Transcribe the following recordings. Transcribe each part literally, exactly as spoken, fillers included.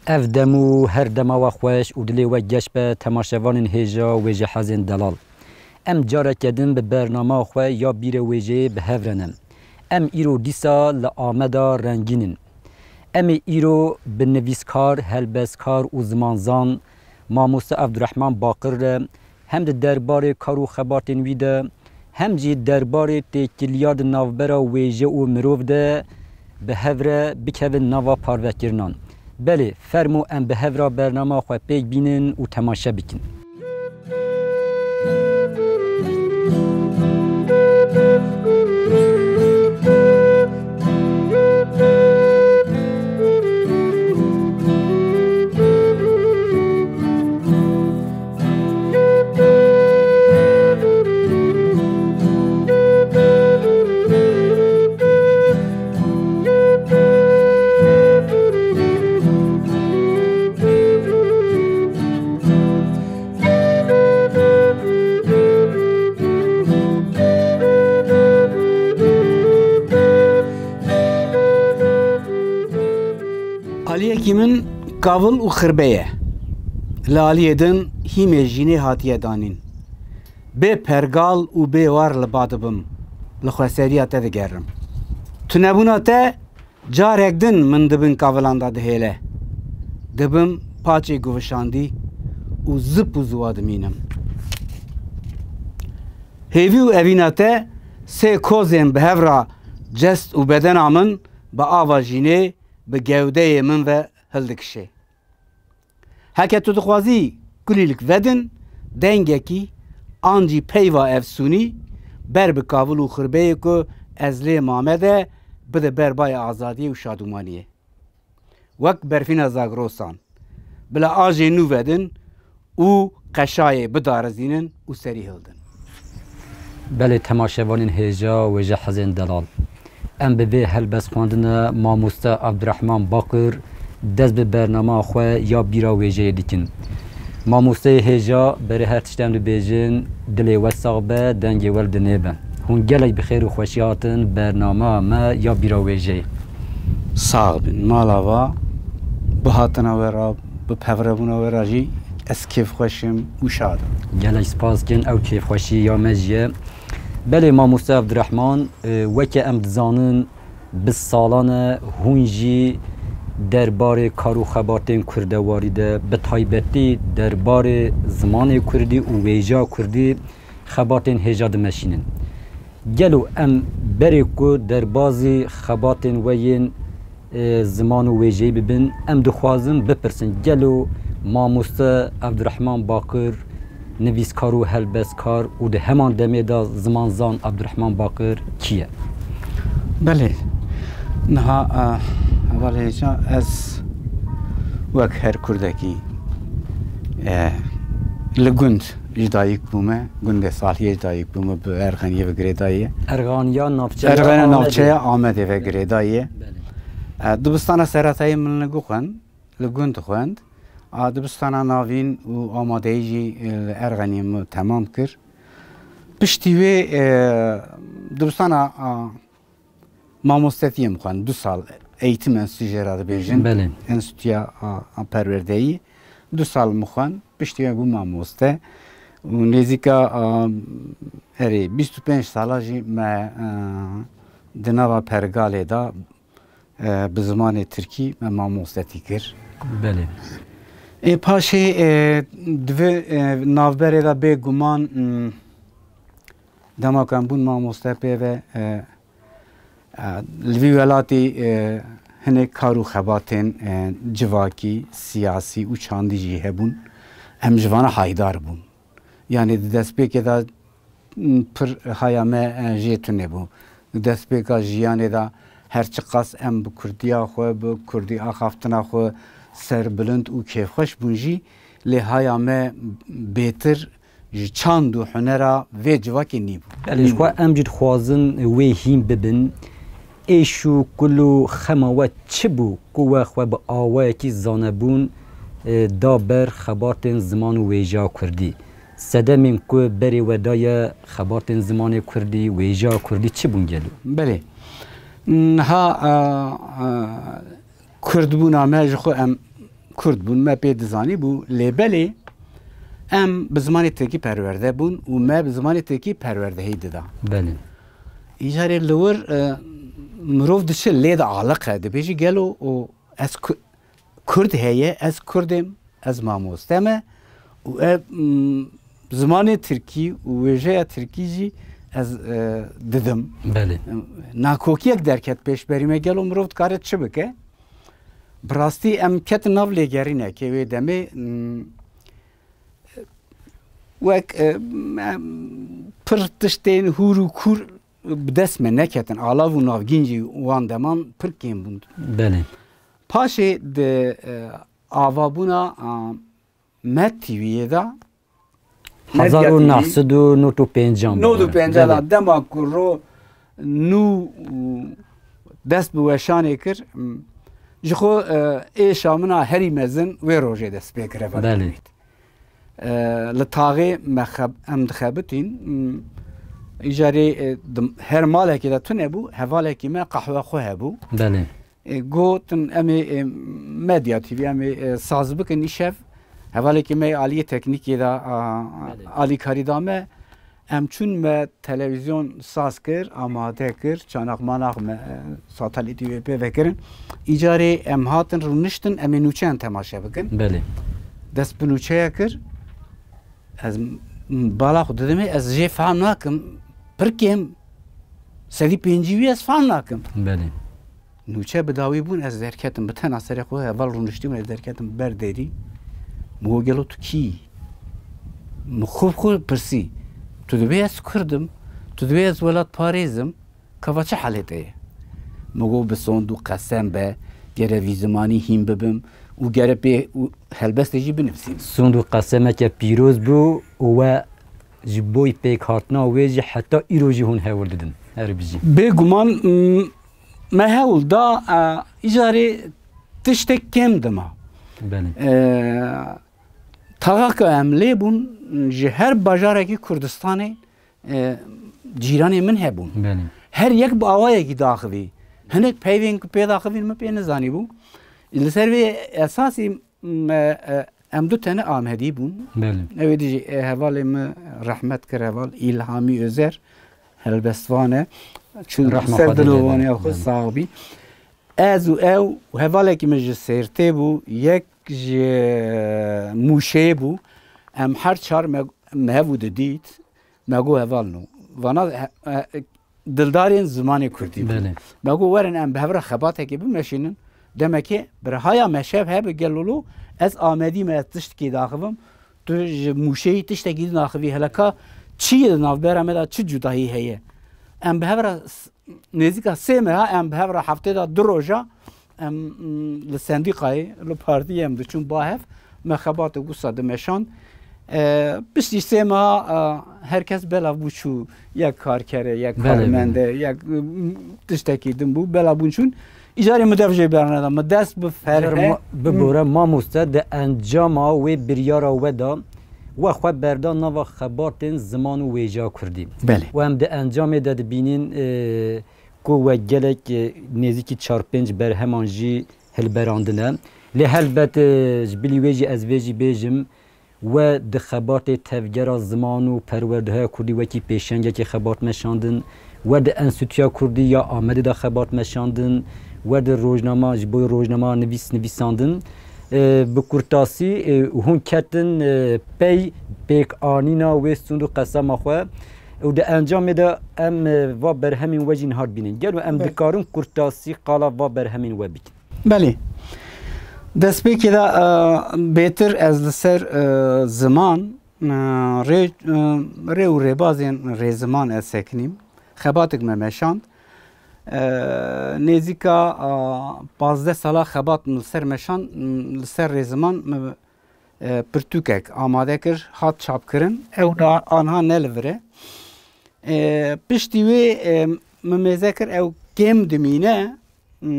Ev dem û her dema we xweş û dilê we geş be temaşevanên hêja wêje hezên delal. Em careke din bi bernama xwe ya bîre wêjeyê bi hev re ne. Em îro dîsa li Ameda rengîn in. Em ê îro bi nivîskar, helbestkar û zimanzan Mamoste Evdurehman Baqir re hem di derbarê kar û xebatên wî de, hem jî derbarê têkiliya di navbera wêje û mirov de bi hev re bikevin nava parvekirinan. Belê, fermo em bi hev re bernama xwe pêk bînin û temaşe bikin. Aliyekî min kavil û xirbe ye. Li aliyê din hîmê jînê hatiye danîn. Bê pergal û bê war li ba dibim, li xweseriya te digerim. Tunebûna te carek din min di bin kavilan de dihêle. Dibim paçê guvişandî û zip û ziwa dimînim. Hêvî û evîna te sê kozên bi hev re cest û bedena min bi ava jînê bi gewdeyê min ve hildikişê. Heke tu dixwazî kulîlik vedin, dengekî an jî peyva efsûnî ber bi kavil û xirbeyê ku ez lê mame de bide ber bayê azadiyê û şadûmaniyê. Wek berfîna Zagrosan, bila ajê nû vedin û qeşayê bidarizînin û serî hildin. Belê temaşevanên hêja wêje hezên delal. Em bi vê helbestxwendine mamoste Abdurehman Baqir dest bi bernama xwe ya bîra wêjeyê dikin. Mamosteyê hêja berê her tişt em dibêjin, dilê we sax be, dengê we li dinê be. Hûn gelek bi xêr û xweşî hatin bernama me ya bîra wêjeyê. Sax bin, mala va, bi hatina we re, bi pevrebûna we re jî ez kêfxweş im û şad im. Gelek spas kin, ew kêfxweşî ya me jî ye. Belê mamoste Abdurehman, e, weke em dizanin, bi salan e hûn jî derbarê kar û xebatên kurdewarî de, bi taybetî derbarê zimanê kurdî û wêja kurdî xebatên hêja dimeşînin. Gelo em berê ku derbazî xebatên we yên, e, ziman û wêjeyî bibin, em dixwazin bipirsin, gelo mamoste Abdurehman Baqir, nivîskar û helbestkar û di heman demê de zimanzan Abdurehman Baqir kî ye? Belê. Niha, e, hevalê hêja ez wek her kurdekî, e, li gund ji dayik bûme, gundê Salhiyê ji dayik bûme, bi Erxeniyê ve girêdayî ye. Erxaniya navçeya Erxeniya Amedê. Navçeya Amedê ve girêdayî ye. Belê. E, dibistana seretayî min li gund xwend, li gund xwend. A, dibistana navîn û amadeyî jî, e, li Erxeniyê min temam kir. Piştî wê, e, dibistana, a, mamostetiyê min xwend. Du sal eğitim enstitüsü jê re dibêjin. Belê. Enstitüya, a, a, perwerdeyî. Du sal min xwend. Piştî wê bû mamoste. Û nêzîka, a, erê, bîst û pênc sala jî me, e, di nava pergalê de, e, bi zimanê tirkî me mamostetî kir. Belê. Ê, paşê, e, di vê, e, navberê de bêguman, m, dema ku em bûn mamoste pê ve, e, e, li vî welatî, e, hinek kar û xebatên, e, civakî, siyasî û çandî jî hebûn. Em ji vana haydar bûn. Yanî di destpêkê de, m, pir haya me, e, jê tune bû. Di destpêka jiyanê de her çiqas em bi kurdiya xwe, bi kurdî axaftina xwe serbilind û kêfxweş bûn jî, lê haya me bêtir ji çand û hunera vê civakê nîbû. Belê, ji xwe em jî dixwazin wê hîn bibin. Êş û kul û xema we çi bû ku we xwe bi awayekî zanebûn, e, da ber xebatên ziman û wêjeya kurdî? Sedemên ku berê we daye xebatên zimanê kurdî, wêjeya kurdî çi bûn gelo? Belê. Niha, e, e, kurdbûna me ji xwe em Kurd bûn, me pê dizanî bû. Lê belê em bi zimanê Tirkî perwerde bûn û me bi zimanê Tirkî perwerdehî dida. Belê. Îcarê li wir, e, mirov diçe lê de aliqe, dibêjî gelo û ez Ku-, Kurd heye, ez Kurd im, ez mamoste me û ev, m, zimanê Tirkî û wêjeya Tirkî jî ez, e, didim. Belê. Nakokiyek derket pêşberî me, gelo mirov dikare çi bike? Bi rastî em ketin nav lêgerînekê wê demê, m, wek, e, em pir tiştên hûr û kûr bi dest me neketin. Alav û navgîn jî wan deman pir kêm bûn. Belê. Paşê di, e, avabûna, a, Med T V'yê de, Medya hezar û neh sed û nod û pênc an. Nod û pênc an, belê, dema ku ro nû dest bi weşanê kir, m, ji xwe, e, êşa min a herî mezin wê rojê dest pê kir, heval Belê. Ümît. E, li taxê me xeb-, em dixebitîn, m, îcarê, e, dim-, her malekê de tune bû, hevalekî me qehwe xwe hebû. Belê. E, gotin, em ê, e, Medya T V, em ê, e, saz bikin îşev. Hevalekî me aliyê teknîkê de, a, a, Belê. Alîkarî da me. Em çûn, me televîzyon saz kir, amade kir, çanax manax me, e, satelîtî wê pê vekirin. Îcarê em hatin rûniştin, em ê nûçeyan temaşe bikin. Belê. Dest bi nûçeya kir. Ez m-, bala xwe didimê, ez jê fehm nakim. Pir kêm. Sedî pêncî wî ez fehm nakim. Belê. Nûçe bi dawî bûn, ez derketim. Bi tena serê xwe heval rûniştî bûn, ez derketim ber derî. Min got, "Gelo tu kî yî?" Min xwe bi xwe pirsî. "Tu dibê ez Kurd im? Tu dibê ez welatparêz im? Kava çi halê te ye?" Min got, "Bi sond û qesem be, gere vî zimanî hîn bibim û gere pê û helbestê jî binivîsînim." Sond û qesemeke pîroz bû û we ji bo pêkhatina wê jî heta îro jî hûn hewl didin. Her bijî. Bêguman, m-, me hewl da, e, îcarê tiştek kêm dima. Belê. E, taxa ku em lê bûn, ji her bajarekî Kurdistanê, e, cîranê min hebûn. Belê. Her yek bi awayekî daxivî. Hinek peyvên ku pê daxivîn min pê nizanî bû. Li ser vê esasî me, e, em du tene Amedî bûn. Belê. Ew ê dijî, e, hevalê min rehmet kir, heval Îlhamî Özer, helbestvan e. Çû Rehma ser Xwedê dilovaniya lê be. Xwe Belê. Sax bî. Ez û ew û hevalekî min ji Sêrtê bû, yek ji Mûşê bû. Em her çar me, me hev û didît. Me got, "Hevalno." Vana he, he, dildarên zimanê kurdî bûn. Belê. Me got, "Werin em bi hev re xebatekê bimeşînin. Demekê birahaya me şev hebe gelolo, ez Amedî me, ez tiştekî daxivim. Tu ji Mûşeyî tiştekî dinaxivî, hele ka çi ye di navbera me de, çi cudahî heye?" Em bi hev re s-, nêzîka sê meha, em bi hev re heftê de du roja, em, mm, li sendîkayê, li partiyê em diçûn ba hev, me xebatê wisa dimeşand. E, piştî sê meha, e, her kes belav bû çû, yek karker e, yek Belê, karmend e, belê. yek, mm, tiştekî din bû, belav bûn çûn. Îcarê min dev jê berneda, min dest bi Îcar ferhe-, ma-, bi bore mamoste di encama wê biryara we de, we xwe berda nava xebatên ziman û wêjeya kurdî. Belê. Û em di encamê de dibînin, e, ku we gelek, e, nêzîkî çar pênc berheman jî hilberandine. Lê helbet, e, ji bilî wê jî ez vê jî bêjim, we di xebatê tevgera ziman û perwerdehiya kurdî wekî pêşengekê xebat meşandin, we di Enstîtuya Kurdî ya Amedê de xebat meşandin, we di rojnama, ji bo rojnama nivîs nivîsandin. E, bi kurtasî, e, hûn ketin, e, pey pêkanîna wê stûnd û qesema xwe û di encamê de em, e, va berhemên we jî niha dibînin. Gelo em Belê. dikarin kurtasî qala va berhemên we bikin? Belê. Destpêkê de, e, bêtir ez li ser, e, ziman, e, rê, e, rê û rêbazên rêziman ez sekinîm. Xebatek me meşand. E, nêzîka, e, pazdeh sala xebat min li ser meşand, li ser rêziman min, e, pirtûkek amade kir, hat çapkirin. Ew na-, anha ne li vir e. E, piştî wê, e, min mêze kir, ew kêm dimîne, m,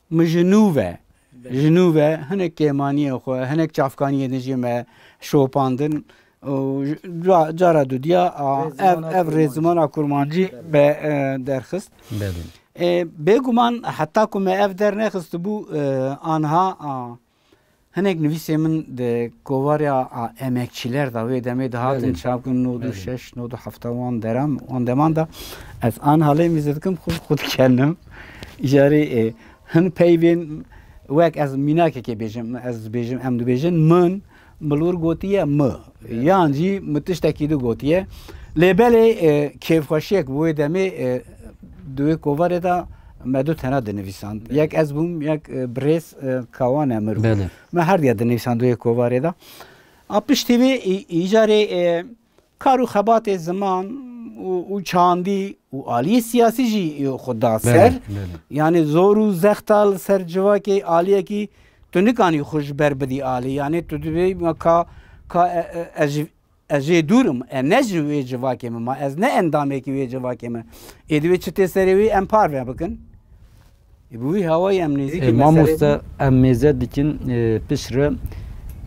min ji nû ve, Belê. ji nû ve hinek kêmaniyê xwe, hinek çavkaniyê din jî me şopandin. Û ji, ca-, cara dudiya, a, Rêzimana ev, ev kurmancî. rêzimana kurmancî Belê. me, e, derxist. Belê. E, bêguman heta ku me ev dernexistibû, e, anha, a, Hinek nivîsê min di kovara a emekçiler de wê demê dihatin Belê. çap kirin, nod û şeş, nod û heft wan deram, wan deman de ez an halê mêze dikim, xwe, xwe dikenim. Îcarê, e, hin peyvên wek ez mînakekê bêjim, ez dibêjim, em dibêjin min, min li wir gotiye mi. Yan jî mi tiştekî di gotiye. Lê belê, e, kêfxweşiyek bi wê demê, e, di wê kovarê de me du tena dinivîsand. Belê. Yek ez bûm, yek, e, birêz, e, Kawan Emir bû. Belê. Me her diya dinivîsand di wê kovarê de. A piştî vê î-, îcarê, e, kar û xebatê ziman û, û çandî û aliyê siyasî jî, e, xwe da ser. Belê, belê. Yani zor û zexta li ser civakê aliyekî tu nikanî xwe ji ber bidî alî. Yani tu dibê ka, ka, e, e, ez ji, ez jê dûr im, e, ne ji wê civakê me ma, ez ne endamekî wê civakê me. Ê divê çi tê serê wê em parve bikin. Ê, bi wî hawayî em nêzîkî E, meselê mamoste, bûn. Em mêze dikin, e, piştre,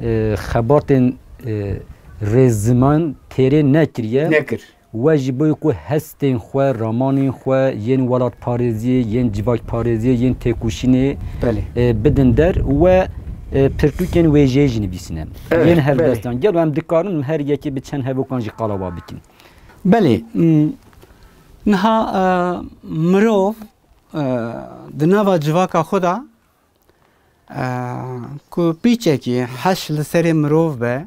e, xebatên, e, rêziman têrê nekiriye. Nekir. We ji bo ku hestên xwe, ramanên xwe, yên welatparêziyê, yên civakparêziyê, yên têkoşînê, Belê. e, bidin der, we, e, pirtûkên wêjeyê jî nivîsîne. Evet, Yên helbestan. Gelo em dikarin her yekê bi çend hevokan jî qala wa bikin. Belê, m, niha, e, mirov, e, di nava civaka xwe de, e, ku pîçekî heş li serê mirov be,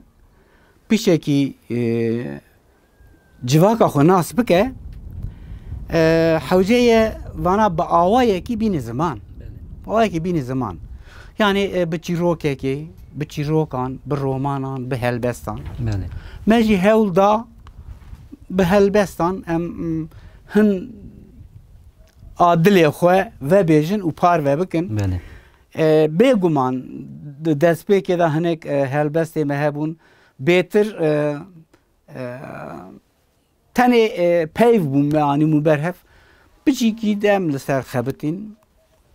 pîçekî, e, civaka xwe nas bike, e, hewce ye vana bi awayekî bîne ziman. Belê. Awayekî bîne ziman. Yani, e, bi çîrokekê, bi çîrokan, bi romanan, bi helbestan. Belê. Me jî hewl da bi helbestan em, m, hin a dilê xwe vebêjin û parve bikin. Belê. E, bêguman di destpêkê de hinek, e, helbestê me hebûn. Bêtir, e, e, tenê, e, peyv bûn me anîbûn ber hev. Piçîkî dem li ser xebitîn.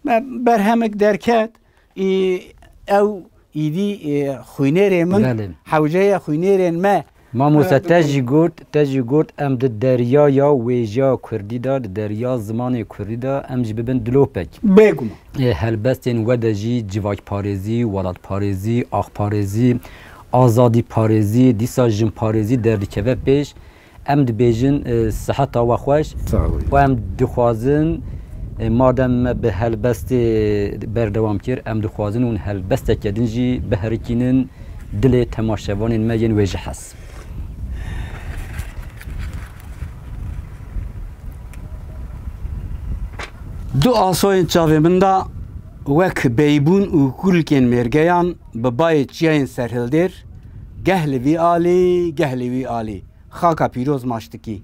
Me berhemek derket, î, ew îdî, e, xwînerê min, Belê. hewceye xwînerên me. Mamoste, E, te jî got, te jî got, em di deryaya wêjeya kurdî de, di derya zimanê kurdî de, em jî bibin dilopek. Bêguman. E, helbestên we de jî civakparêzî, welatparêzî, axparêzî, azadîparêzî, dîsa jinparêzî derdikeve pêş. Em dibêjin, e, siheta we xweş. Sağ ol. Û em dixwazin, e, madem me bi helbestê berdewam kir, em dixwazin hûn helbesteke din jî biherikînin dilê temaşevanên me yên wêjehez. Du asoyên çavê min de wek beybûn û kulkên mêrgeyan bi bayê çiyayên serhildêr, geh li vî alî, geh li wî alî, xaka pîroz maştikî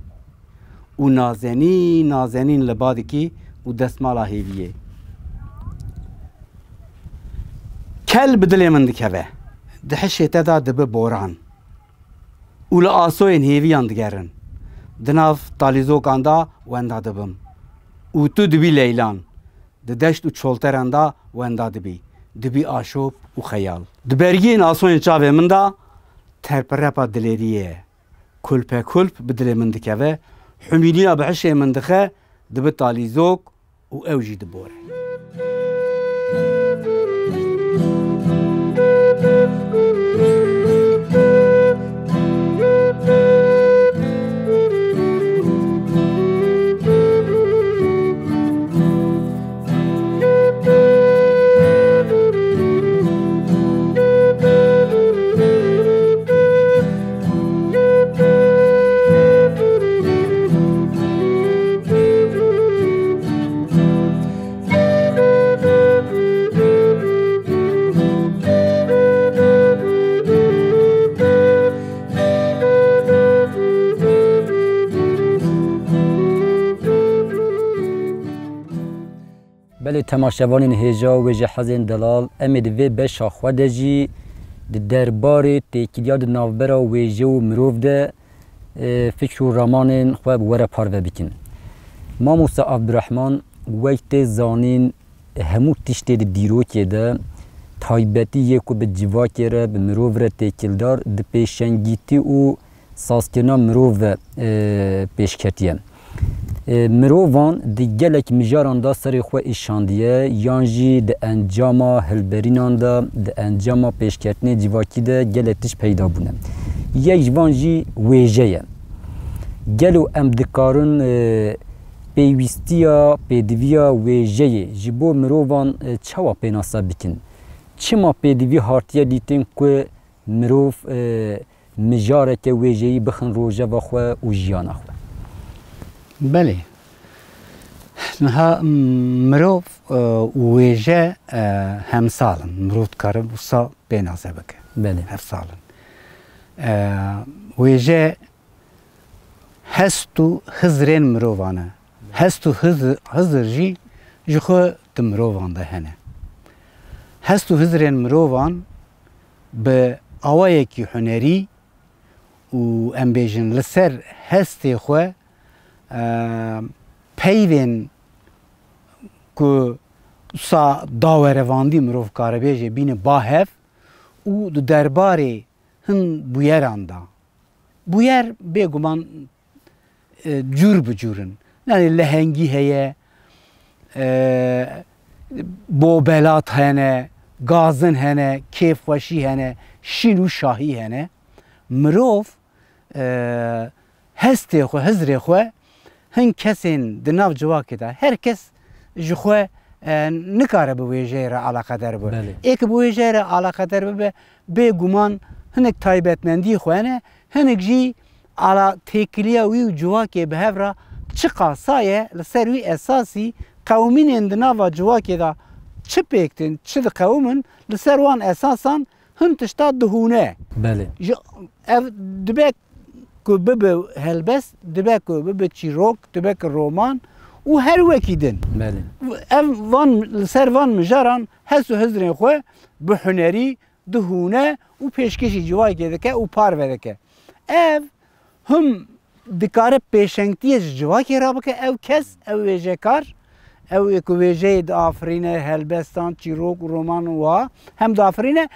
û nazenî, nazenîn li ba dikî û destmala hêviyê. Kel bi dilê min dikeve, di hişê te de dibi boran û li asoyên hêviyan digerin. Di nav talîzokan de wenda dibim û tu dibî leylan, di deşt û çolteran de wenda dibî, dibî aşop û xeyal. Di bergiyên asoyên çavê min de terperepa dilêriyê ye. Kulpe kulp bi dilê min dikeve, humîniya bi hişê min dixe, dibi talîzok û ew jî dibore. Belê temaşevanên hêja û wêjehezên delal, em ê di vê beşa xwe de jî di derbarê têkiliya di navbera wêje û mirov de, e, fikr û ramanên xwe bi we re parve bikin. Mamoste Abdurrahman, wek tê zanîn, hemû tiştê di dîrokê de taybetî yê ku bi civakê re, bi mirov re têkildar, di pêşengîtî û sazkirina mirov ve, e, pêşketiye. E, mirovan di gelek mijaran de serê xwe îşandiye, yan jî di encama hilberînan de, di encama pêşketinê civakî de gelek tişt peyda bûne. Yek ji van jî wêje ye. Gelo em dikarin, e, pêwîstiya, pêdiviya wêjeyê ji bo mirovan, e, çawa pênase bikin? Çima pêdivî hatiye dîtin ku mirov, e, mijareke wêjeyî bixin rojeva xwe û jiyana xwe? Belê. Niha, m, mirov, e, û wêje, e, hemsal in. Mirov dikare wisa pênase bike. Belê. Hevsal in. E, wêje hest û hizrên mirovan e. Hest û hiz-, hizir jî ji xwe di mirovan de hene. Hest û hizrên mirovan bi awayekî hunerî û, em bêjin, li ser hestê xwe, e, peyvên ku wisa dawerevandî mirov karibêje bîne ba hev û di derbarê hin bûyeran de. Bûyer bêguman, e, cûr bi cûr in. Yani lehengî heye, e, bobelat hene, gazin hene, kêfxweşî hene, şîn û şahî hene. Mirov, e, hestê xwe, hizrê xwe hin kesên di nav civakê de, her kes ji xwe, e, nikare bi wêjeyê re eleqeder bibe. Belê. Ê ku bi wêjeyê re eleqeder bibe, bêguman hinek taybetmendî xwe hene, hinek jî ala têkiliya wî û civakê bi hev re çiqasa ye, li ser wî esasî qewimînên di nava civakê de çi pêk tên, çi diqewimin, li ser wan esasan hin tişta dihûne. Belê. Ji, ev dibe ku bibe helbest, dibe ku bibe çîrok, dibe ku roman û her wekî din. Belê. Ev van, li ser van mijaran hes û hizrên xwe bi hunerî dihûne û pêşkêşî civakê dike û parve dike. Ev him dikare pêşengtiyê ji civakê re bike, ew kes, ew wêjekar, ew ê ku wêjeyê diafirîne, helbestan, çîrok û roman û wiha hem diafirîne,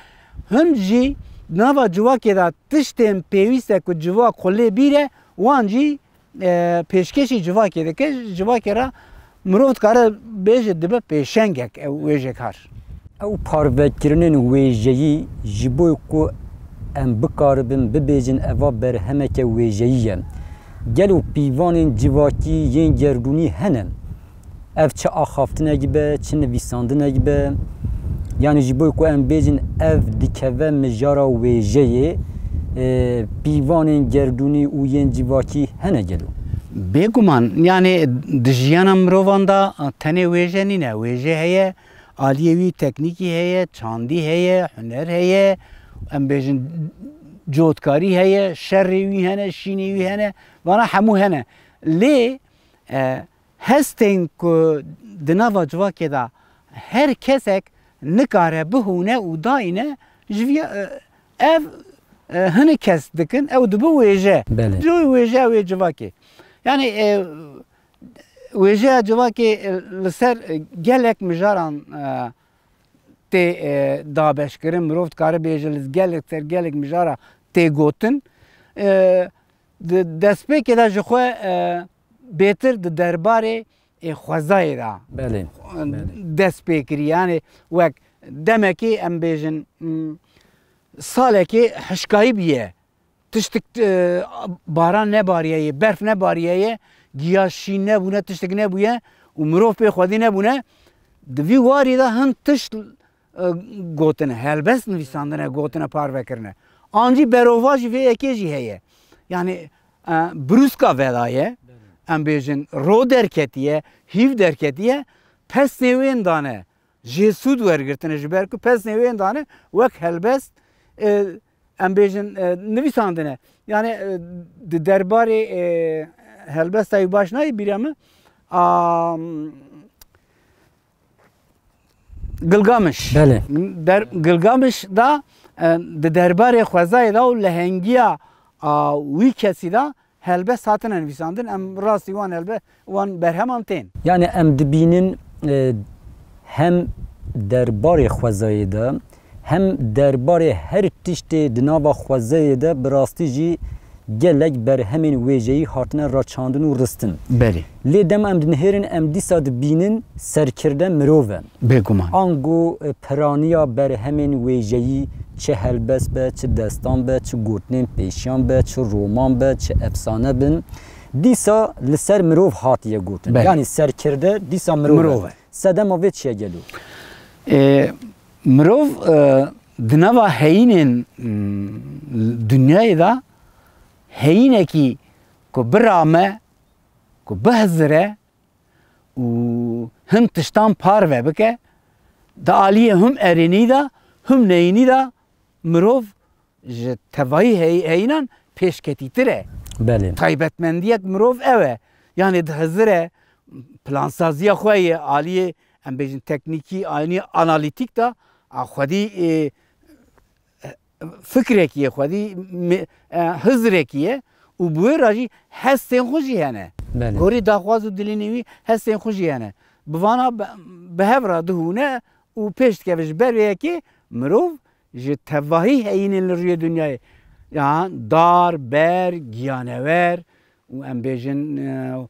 him jî di nava civakê de tiştên pêwîst e ku civak xwe lê bîre, wan jî, e, pêşkêşî civakê dike, ji civakê re mirov dikare bêje dibe pêşengek ew wêjekar. Ew parvekirinên wêjeyî ji bo ku em bikaribin bibêjin eva berhemeke wêjeyî ye. Gelo pîvanên civakî yên gerdûnî hene? Ev çi axaftinek be, çi nivîsandinek be, yanî ji bo ku em bêjin ev dikeve mijara wêjeyê, e, pîvanên gerdûnî û yên civakî hene gelo? Bêguman, yani di jiyana mirovan de tenê wêje nîne. Wêje heye, aliyê wî teknîkî heye, çandî heye, huner heye, em bêjin cotkarî heye, şerê wî hene, şînê wî hene, vana hemû hene. Lê, e, hestên ku di nava civakê de her kesek nikare bihûne û dayîne, ji vî, e, ev, e, hinek kes dikin, ew dibe wêje. Belê. Ji wê wêje wê civakê. Yani, e, wêjeya civakê, e, li ser, e, gelek mijaran, e, tê, e, dabeşkirin. Mirov dikare bêje li gelek ser gelek mijara tê gotin. E, di destpêkê de ji xwe, e, bêtir di derbarê, e, xwezayê de, Belê, e, belê. dest pê kirî. Yani wek demekê, em bêjin, m, salekê hişkayî bûye. Tiştik, e, baran nebariyeye, berf nebariyeye, giya şîn nebûne, tiştik nebûye û mirov pê xwedî nebûne. Di vî warî de hin tişt, e, gotine, helbest nivîsandine, gotine, parve kirine. An jî berovajî vê yekê jî heye. Yani, e, brûska velaye, em bêjin, ro derketiye, hîv derketiye, pesnê wên dane. Jê sûd wergirtine, ji ber ku pesnê wên dane wek helbest, e, em bêjin, e, nivîsandine. Yani, e, di derbarê, e, helbesta wî baş nayê bîra min. A, Gilgamiş. Belê. Der, Gilgamiş da, e, di derbarê xwezayê da û lehengiya, a, wî kesî da, helbest hatine nivîsandin, em rastî wan helbe-, wan berheman tên. Yani em dibînin, e, hem derbarê xwezayê de, hem derbarê her tiştê di nava xwezayê de bi rastî jî Gelek berhemên wêjeyî hatine raçandin û ristin. Belê. Lê dema em dinihêrin, em dîsa dibînin serkirde mirov e. Bêguman. Ango, e, piraniya berhemên wêjeyî, çi helbest be, çi destan be, çi gotinên pêşiyan be, çi roman be, çi efsane bin, dîsa li ser mirov hatiye gotin. Belê. Yanî serkirde dîsa mirov e. Mirov e. Sedema vê çi ye gelo? E, mirov, e, di nava heyînên, m, dinyayê de heyînekî ku birame, ku bihizire û hin tiştan parve bike, di aliyê him erênî de, him neyînî de mirov ji tevahî hey-, heyînan pêşketîtir e. Belê. Taybetmendiyek mirov ew e. Yanê dihizire, plansaziya xwe yê aliyê, em bêjin teknîkî, aliyê analîtîk de, a xwedî, e, fikrekî ye, xwedî me-, e, hizrekî ye û bi wê re jî hestên xwe jî hene. Belê. Gorî daxwaz û dilînê wî hestên xwe jî hene. Bi vana bi, bi hev re dihûne û pêş dikeve ji ber vê yekê mirov ji tevahî heyînên li rûyê dinyayê, ya dar, ber, giyanewer, û em bêjin, e,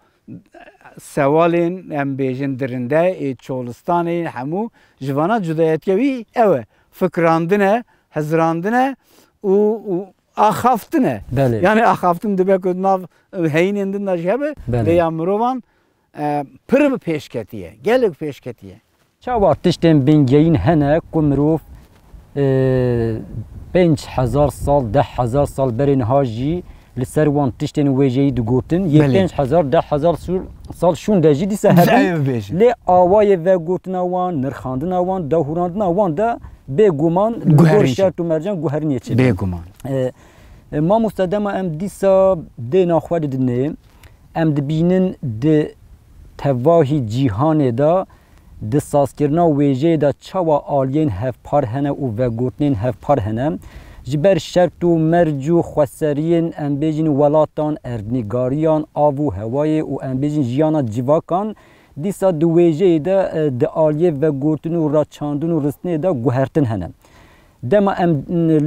sewalên, em bêjin dirinde, ê çolistanê, hemû ji vana cudayetiya wî ew e. Fikirandin e, hizirandin e û, û axaftin e. Belê. Yani axaftin dibe ku nav heyînên din de jî hebe, Belê. Lê ya mirovan, e, pir bi pêş ketiye, gelek pêş ketiye. Çawa tiştên bingehîn hene ku mirov, e, pênc hezar sal, deh hezar sal berê niha jî li ser wan tiştên wêjeyî digotin? Yê Belê. Pênc hezar, deh hezar sal şûn de jî dîsa hebin. Ev bêjin. Lê awayê vegotina wan, nirxandina wan, dahûrandina wan de bêguman li gor Guherîn çi? Şert û mercan guherînê çêbin. Bêguman. E, e, mamoste, dema em dîsa dêna xwe didinê, em dibînin di tevahî cîhanê de, di sazkirina wêjeyê de çawa aliyên hevpar hene û vegotinên hevpar hene. Ji ber şert û merc û xweseriyên, em bêjin, welatan, erdnîgariyan, av û hewayê û, em bêjin, jiyana civakan, dîsa di wêjeyê de, e, di aliyê vegotin û raçandin û ristinê de guhertin hene. Dema em,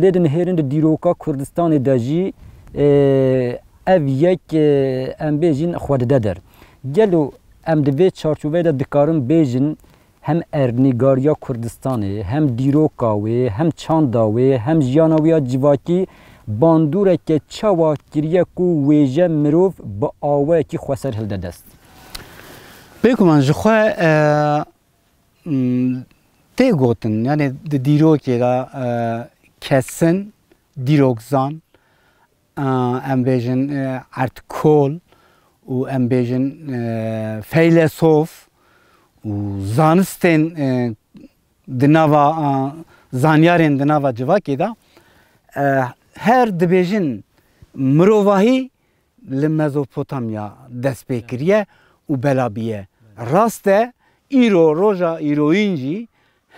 lê dinihêrin di dîroka Kurdistanê de jî, e, ev yek, e, em bêjin, xwe dide der. Gelo em di vê çarçoveyê de dikarin bêjin, hem erdnîgariya Kurdistanê, hem dîroka wê, hem çanda wê, hem jiyana wê ya civakî bandoreke çawa kiriye ku wêje mirov bi awayekî xweser hilde dest? Bêguman ji xwe, e, m, tê gotin, yani di dîrokê de, e, kesin, dîrokzan, e, em bêjin, e, erdkol û em bêjin, e, feylesof û zanistên, e, di nava, e, zanyarên di nava civakê de, e, her dibêjin mirovahî li Mezopotamya dest pê kiriye û bela biye. Rast e, îro, roja îroyîn jî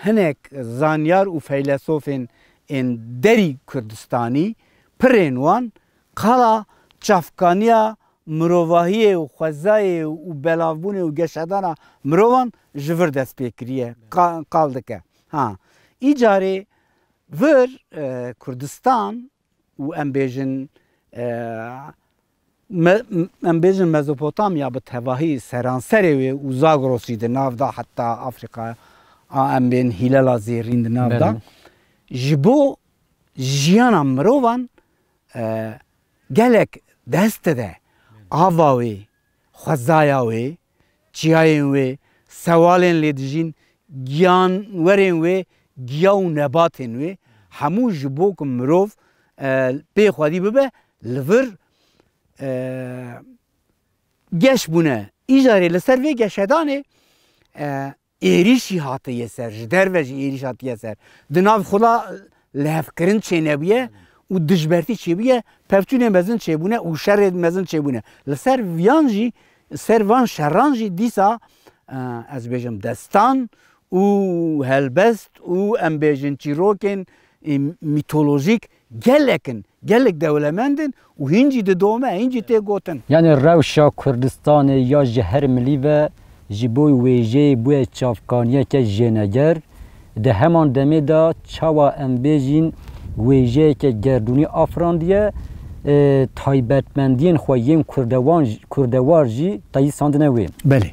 hinek zanyar û feylesofên ên derî Kurdistanî, pirên wan qala çavkaniya mirovahiyê û xwezayê û belavbûnê û geşedana mirovan ji vir dest pê kiriye, qa-, qal dike. Ha, îcarê vir, e, Kurdistan û em bêjin, e, me-, em bêjin Mezopotamya bi tevahî seranserê wê û Zagros jî di nav da, heta Afrîka a em bên Hîlela Zêrîn di nav da. Belê. Ji bo jiyana mirovan, e, gelek dest dide. Ava wê, xwezaya wê, çiyayên wê, sewalên lê dijîn, giyanwerên wê, giya û nebatên wê, hemû ji bo ku mirov, e, pê xwedî bibe, li vir, e, geş bûne. Îcarê li ser vê geşedanê, e, êrîşî hatiye ser, ji derve jî êrîş hatiye ser. Di nav xwe de lihevkirin çênebûye û dijbertî çêbûye, pevçûnê mezin çêbûne û şerê mezin çêbûne. Li ser viyan jî, ser van şeran jî dîsa, e, ez bêjim destan û helbest û em bêjin çîrokên, e, mîtolojîk gelek in, gelek dewlemend in û hîn jî didome, hîn jî tê gotin. Yanî rewşa Kurdistanê ya ji her milî ve ji bo wêjeyê bûye çavkaniyeke jêneger, di heman demê de çawa em bêjin wêjeyeke gerdûnî afirandiye, e, taybetmendiyên xwe yên kurdewan, kurdewar jî teyîsandine wê. Belê.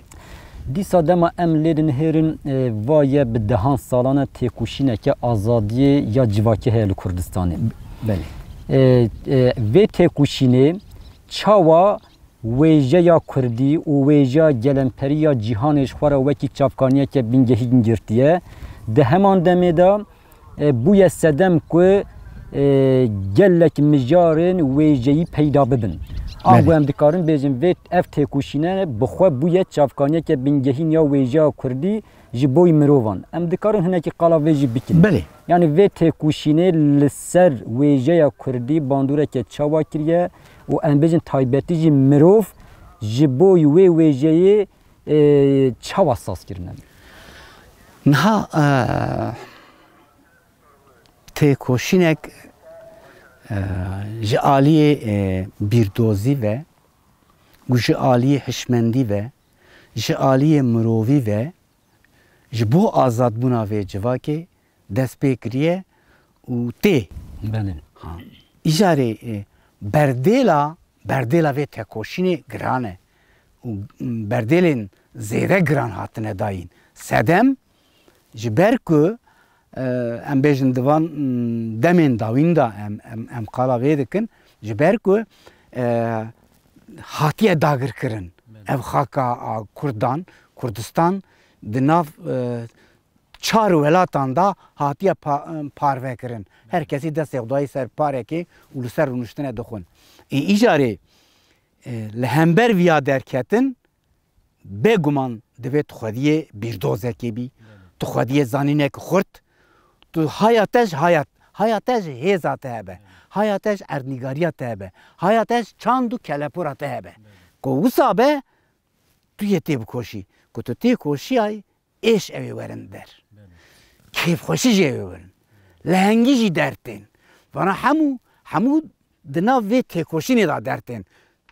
Dîsa dema em lê dinihêrin, e, va ye bi dehan salan e têkoşîneke azadiyê ya civakî heye li Kurdistanê. Belê. E, e, vê têkoşînê çawa wêjeya kurdî û wêjeya gelemperî ya cîhanê ji xwe re wekî çavkaniyeke bingehîn girtiye. Di heman demê de, e, bûye sedem ku, e, gelek mijarên wêjeyî peyda bibin. Ango Belê. Em dikarin bêjin vê ev têkoşîne bi xwe bûye çavkaniyeke bingehîn ya wêjeya kurdî ji bo mirovan. Em dikarin hinekî qala vê jî bikin. Belê. Yani vê têkoşînê li ser wêjeya kurdî bandoreke çawa kiriye û em bêjin taybetî jî mirov ji bo wê wêjeyê, e, çawa saz kirine? Niha, e, têkoşînek, e, ji aliyê, e, bîrdozî ve û ji aliyê hişmendî ve, ji aliyê mirovî ve, ji bo azadbûna vê civakê dest pê kiriye û tê. Belê. Ha. Îcarê, e, berdêla, berdêla vê tekoşînê giran e û berdêlên zêde giran hatine dayîn. Sedem, ji ber ku, e, em bêjin di van, mm, demên dawîn de em, em, em qala vê dikin, ji ber ku, e, hatiye dagirkirin. Belê. Ev xaka a Kurdan, Kurdistan di nav, e, çar welatan de hatiye pa-, parvekirin. Her kesî destê xwe dayî ser parekê û li ser rûniştine dixwin. Ê îcarê, e, li hember viya derketin, bêguman divê tu xwediyê bîrdozekê bî, tu xwediyê zanînek xurt, tu haya te ji haya, haya te ji hêza te hebe, haya te ji erdnîgariya te hebe, haya te ji çand û kelepûra te hebe. Ku wisa be, tu yê tê bikoşî. Ku tu tê koşiyayî, êş ew ê werin der. Belê. Kêfxweşî jî ew ê werin. Lehengî jî dertên. Vana hemû, hemû di nav vê têkoşînê de dertên.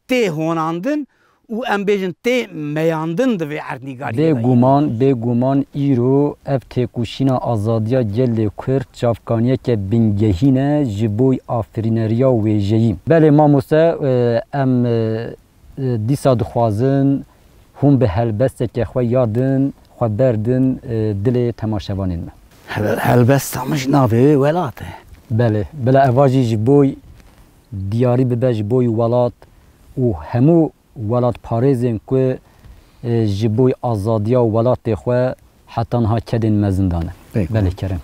Tê honandin û em bêjin tê meyandin di vê erdnîgariyê de. Bêguman, bêguman îro ev têkoşîna azadiya gelê Kurd çavkaniyeke bingehîn e ji bo afirîneriya wêjeyî. Belê mamoste, e, em, e, e, dîsa dixwazin hûn bi helbesteke xwe ya din xwe berdin, e, dilê temaşevanên me. Hel-, helbesta min ji navê wê welat e. Belê, bila eva jî ji bo diyarî bibe ji bo welat û hemû welatparêzên ku, e, ji bo azadiya welatê xwe heta niha kedên mezin dane. Pêk. Belê, kerem.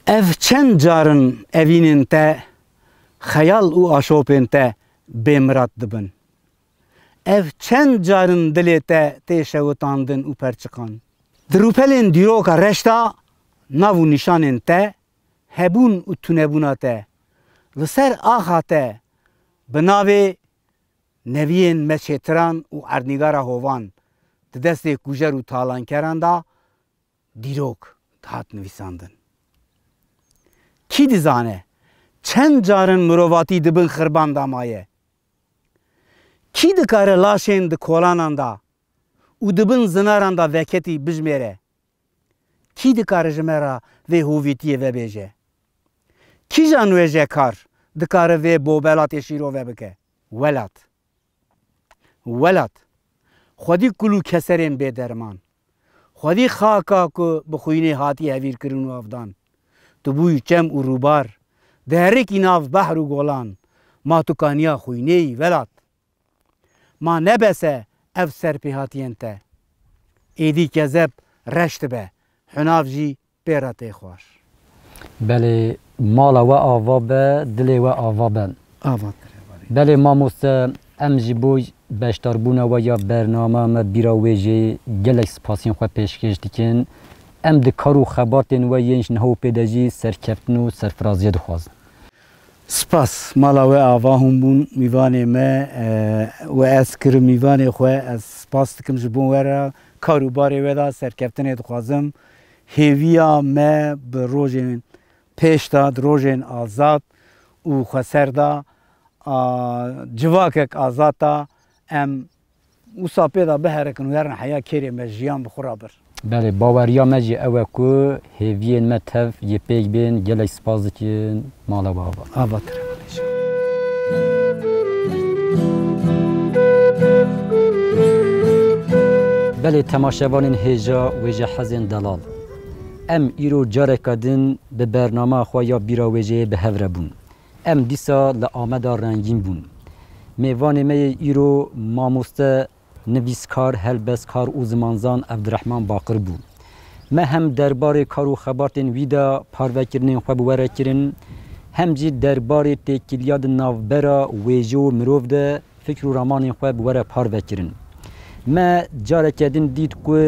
Ev çend carin evînên te, xeyal û aşopên te bêmirad dibin. Ev çend carin dilê te tê şewitandin û perçiqan. Di rûpelên dîroka reş de nav û nîşanên te, hebûn û tunebûna te, li ser axa te bi navê neviyên me çêtiran û erdnîgara hovan di destê kujer û talankeran de dîrok dihat nivîsandin. Kî dizane çend carin mirovatî di bin xirban de maye? Kî dikare laşên di kolanan de û di bin zinaran de veketî bijmêre? Kî dikare ji me re vê hovîtiyê vebêje? Kîjan wêjekar dikare vê bobelatê şîrove bike? Welat. Welat. Xwedî kul û keserên bêderman. Xwedî xaka ku bi xwînê hatiye hevîrkirin û avdan. Tu bûyî çem û rûbar. Diherikî nav behr û golan. Ma tu kaniya xwînê yî welat. Ma ne bes e ev serpêhatiyên te. Êdî kezeb reş dibe. Hunav jî pê re tê xwar. Belê, mala we ava be, dilê we ava be. Ava te re. Belê mamoste, em ji bo beşdarbûna we ya bernama me bîra wêjeyê gelek spasiyên xwe pêşkêş dikin. Em di kar û xebatên we yên ji niha û pê de jî serkeftin û serfiraziyê dixwazin. Spas, mala we ava hûn bûn, mîvanê me, e, we ez kirim mîvanê xwe, ez spas dikim ji bo we re, kar û barê we de serkeftinê dixwazim. Hêviya me bi rojên pêş de, di rojên azad û xweser de, a, civakek azad de em wisa pê de biherikin û herin heya kêrê me jiyan bi xwe re bir. Belê, baweriya me jî ew e ku hêviyên me tev yê pêk bên. Gelek spas dikin, mala we ava. Ava te re. Belê temaşevanên hêja wêje hezên delal. Em îro careke din bi bernama xwe ya bîra wêjeyê bi hev re bûn. Em dîsa li Ameda rengîn bûn. Mêvanê me yê îro mamoste, nivîskar, helbestkar û zimanzan Evdirehman Baqir bû. Me hem derbarê kar û xebatên wî de parvekirinên xwe bi we re kirin, hem jî derbarê têkiliya di navbera wêje û mirov de fikr û ramanên xwe bi we re parve kirin. Me careke din dît ku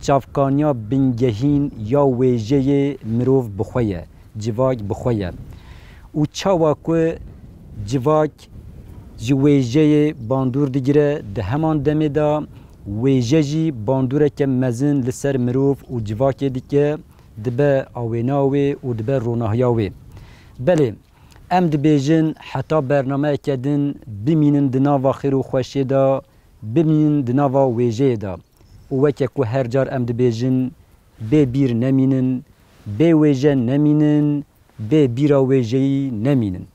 çavkaniya bingehîn ya wêjeyê mirov bi xwe ye, civak bi xwe ye. Û çawa ku civak ji wêjeyê bandor digire, di heman demê de wêje jî bandoreke mezin li ser mirov û civakê dike, dibe awêna wê û dibe ronahiya wê. Belê, em dibêjin heta bernameyeke din bimînin di nava xêr û xweşiyê de, bimînin di nava wêjeyê de. Û weke ku her car em dibêjin, bê bîr nemînin, bê wêje nemînin, bê bîra wêjeyî nemînin.